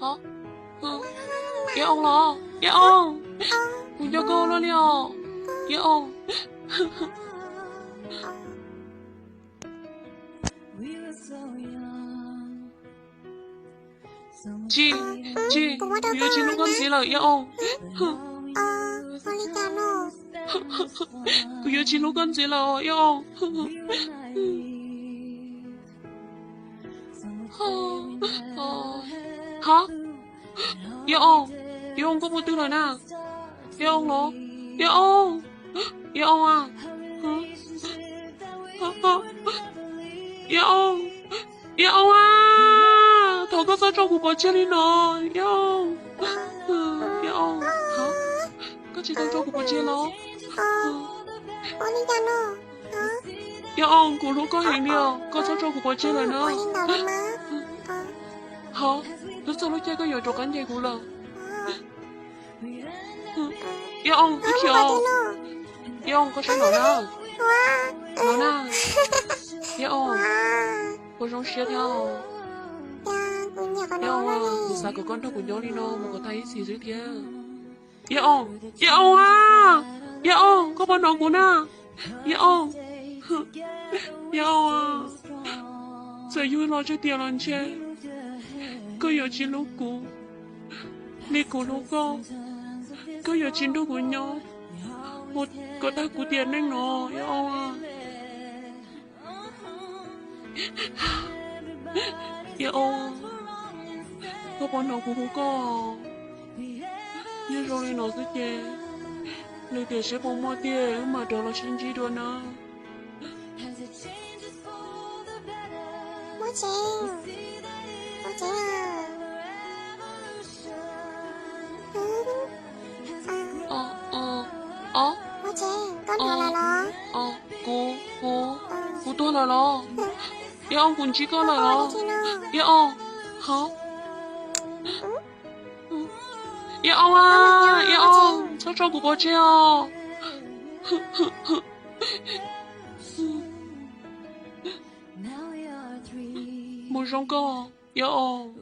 Hov, Yaj Oo los? Yaj Oo, kuv nco koj luaj li os, Yaj Oo. Tsis, tsis, kuv yuav tsis hlub koj ntxiv lawm Yaj Oo. Kuv yuav tsis hlub koj ntxiv lawm Yaj Oo. Hov, Yaj Oo, Yaj Oo koj puas twg lawm na? Yaj Oo los? Yaj Oo, Yaj Oo a, Yaj Oo, Yaj Oo a, thov koj txhob tso kuv pov tseg li no, Yaj Oo, Yaj Oo, koj tsis tau tso kuv pov tseg los? Yaj Oo, kuv hlub koj heev li os, koj txhob tso kuv pov tseg lawm na. Hov, twb txog lub caij koj yuav rov qab nce kuv lawm. Yaj Oo, wb chim os. Yaj Oo, koj saib no na, no na. Yaj Oo, kuv zoo siab thiab os. Yaj Oo, kuv xav kom koj nrog kuv nyob li no mus kom tag ib txhis xwb thiab. Yaj Oo, Yaj Oo a, Yaj Oo, koj puas hnov kuv na? Yaj Oo, Yaj Oo a, txawm yog los tsawg tiam los ntshe koj yuav tsis hlub kuv li kuv hlub koj. Koj yuav tsis nrog kuv nyob mus kom tag kuv tiam neej no, Yaj Oo a. Yaj Oo, koj puas hnov kuv hu koj? Yog zoo li no xwb ces lwm tiam seb puas muaj tiag wb mam rov los sib ntsib dua na. Muaj tsev, muaj tsev. Muaj tsev, koj tuag lawm los? Kuv, kuv, kuv tuag lawm los? Yaj Oo, kuv ntsib koj lawm los? Yaj Oo, hov, Yaj Oo a, Yaj Oo, txhob tso kuv pov tseg os. Mus zoo koj, Yaj Oo.